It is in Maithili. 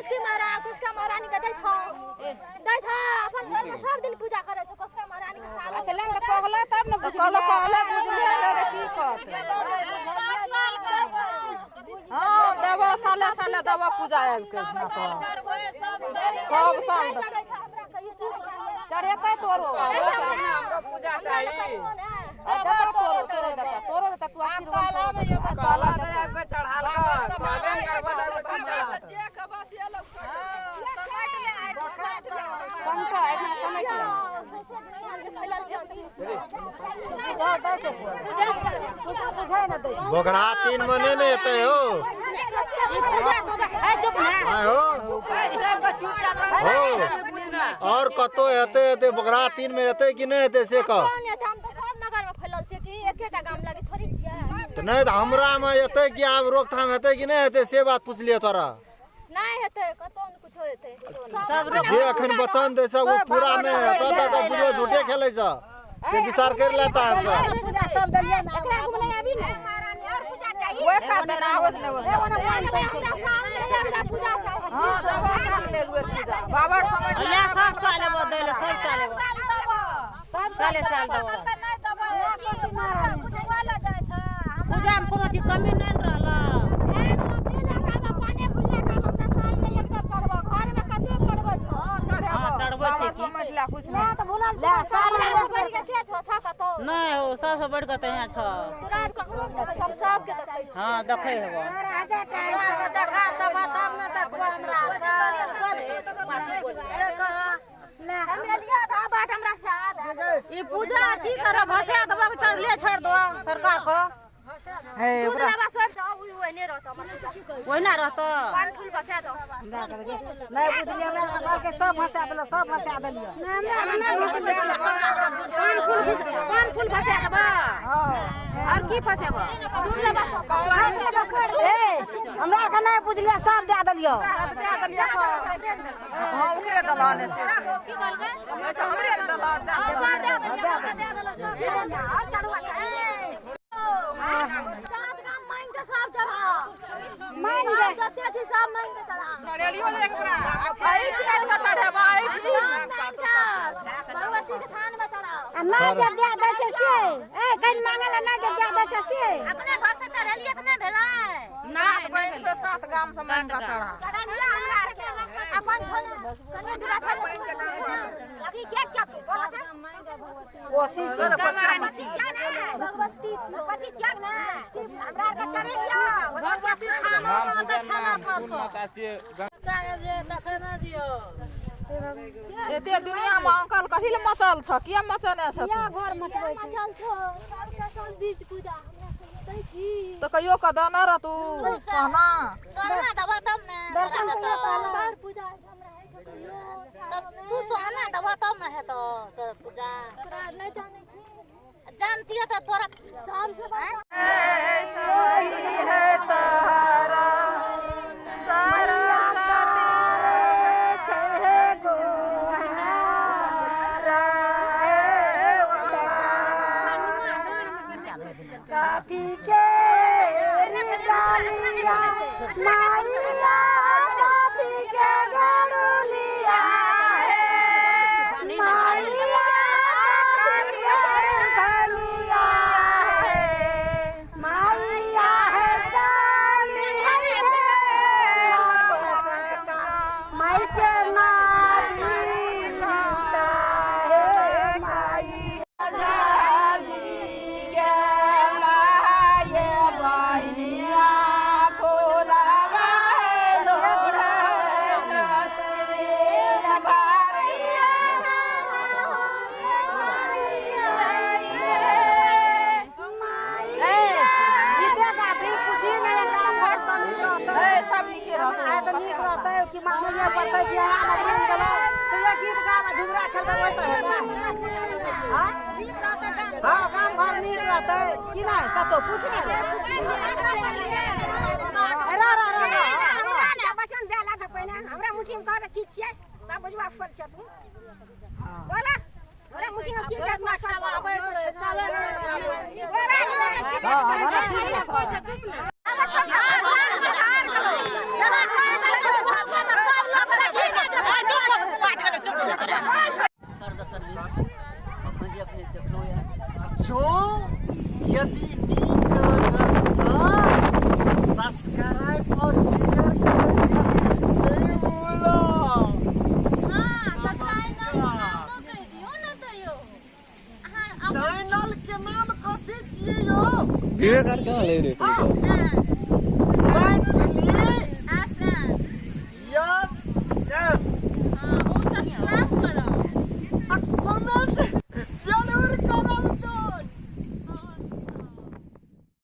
कोसकी महारानी, कोसका महारानी के दै छौ, दै छौ। अपन घर में सब दिन पूजा करै छौ कोसका महारानी के साल। अच्छा, ले ने कहला तब ने। तऽ कहलक, कहले बुझलियै रे, की कहतै? हँ, देबो, साले साले देबो पूजा आबि के। सब साल चढ़ै छौ, हमरा कहियो चढ़ै छौ। चढ़ेतै तोरो। हमरो पूजा चाही। देतौ तोरो, तोरो देतौ, तोरो देतौ। तू आशीर्वाद तोरो देतौ। कहलक आबि के चढ़ालक, कहबे ने करबो तऽ आबि के की चढ़ातै? समटा एखन समेट ले। बोकरा तीन में नहीं ने एतै हो। ई पूजा तू ए चुप ना। आय हो हो, और कतौ हेतै हेतै, बोकरा तीन में एतै कि नहि हेतै से कह। कौन हेतै? हम तऽ सब नगर में फैलल छियै कि एकेटा गाम लगे थोड़ी छियै? तऽ नहि तऽ हमरा मे एतै कि आब रोकथाम हेतै कि नहि हेतै से बात पुछलियै तोरा। नहि हेतै, कतौ ने कुछो हेतै। जे एखन वचन दै छै ओ पूरा नहि हेतौ तऽ बुझो झूठे खेलै छ, से विचार करि लेता सब। पूजा सब देलियै ने। एकरा घुमले आबी ने। महारानी और पूजा चाही। ओहि कात ना आबत ने ओहि। हमरा सामने एकटा पूजा चाही। हँ, देबो साल मे एक बेर पूजा बाबर समझ। ले सब साल एबो दै ले, सब साल एबो, साले साल देबो। पूजामे कोनो चीज कमी नहि ने रहल। पाने फूल लए कऽ हमरा साल में एक दब चढ़बो, घर में कते चढ़बै छौ? हँ, चढ़बै छै बाबर की। समझ ला कुछ नहि। ले साल में तोरा बढ़ि कऽ के छौ? छौ कतौ? नहि हो, सबसँ बढ़ि कऽ तऽ यहाँ छौ। तोरा आर ककरो नहि देखै छौ, हम सबके देखै छी। हँ, देखै हेबो। देखा तब तब ने देखबो हमरा। हम एलियै आधा बाट, हमरा से आधा। ई पूजा की करब? भसा देबो कि चढ़ले छोड़ि देबो सरकार को? हे। दूध लाबा सब जाओ, उ ओहने रहतौ हमर पूजा। ओहिना रहतो। पान फूल बचा दो। नहि बुझलियै, हमरा कहलकै सब भसा देलक, सब भसा देलियै। पान फूल, पान फूल भसा देबो और की फसेबो? दूध लाबा सब। ए, हमरा आरके नहि बुझलियै, सब दए देलियै। दए देलियै सब। हँ, ओकरे दला ने से। अच्छा, हमरे दला दए देलियै। सात गाम मांगि के सब चढ़ा, मांगि के जते छी सब मांगि के चढ़ा। चढ़ेलियो ने एक बेरा। एहि निकालि कऽ चढ़ेबा एहि। मांगि के भगवती के थान में चढ़ाओ। आ नहि जे दए दै छै से, ए कनि मांगै लए नहि जे दए दै छै से। अपने घर से चढ़ेलियै तऽ नहि भेलै? सात बहिन छौ, सात गाम से मांगि कऽ चढ़ा। चढ़ेलियै हमरा आरके अपन छौ ने, कनि दूरा छौ ने। अभी के क्या तू बोला छै? कोशिश। भगवती क्या ने, भगवती भगवती क्या ने, हमरा आरके चढ़ेलियै। भगवती थानो रहतै, थाना पर एते दुनिया मे अंकल कथी लए मचल छ? किया मचने छ? घर मचबै छै। मचल छौ सबके, सब बीच पूजा हमरा सब दै छी। तऽ कहियो कऽ देने रह तू सोना। सोना देबह तब ने। दर्शन कहियो कहलक। बड़ पूजा हमरा होइ छौ कहियो। तऽ तू सोना देबह तब ने हेतौ तोर पूजा। तोरा नहि जानै छी, जानतियै तऽ तोरा सबसे बड़का। है तारा सरस्वती। काथी के डालिया मारिया, काथी के गरुलिया हे मारिया, काथी के गरुलिया हे मारिया, है चाली माई के नारी हे माई। के माये बहिनिया फुलवा लोढ़ै छथिन बारिया। ए गीते गाबी, पूछी नहि एकरा, बड़ सब नीक रहतै। ए, सब नीके रहतौ। आइ तऽ नीक रहतै कि मांगैए पड़तै कि आम बनि गेलौ से ये गीत गाब आ झुमरा खेलबै, ओहिसँ हेतै? आँय? हँ, गाम घर नीक रहतै कि नहि? सतो पूछ ने रे। ए, रह रह रह रह। हमरा ने वचन देला से पहिने हमरा मुट्ठी में कह दे की छियै, तब बुझबा फल छै। तू बोला, हमरा मुट्ठी में की छै? हँ, हमरा ठीक छै सब। जो यदि नीक लागत तऽ सब्सक्राइब और शेयर करैला नहि भूलब। हाँ, तऽ चैनल के नामो कहि दियौ ने तैयो। अहाँ अपन चैनल के नाम कथी छियै यौ? वीडियो कॉल कहाँ ले रे? हाँ।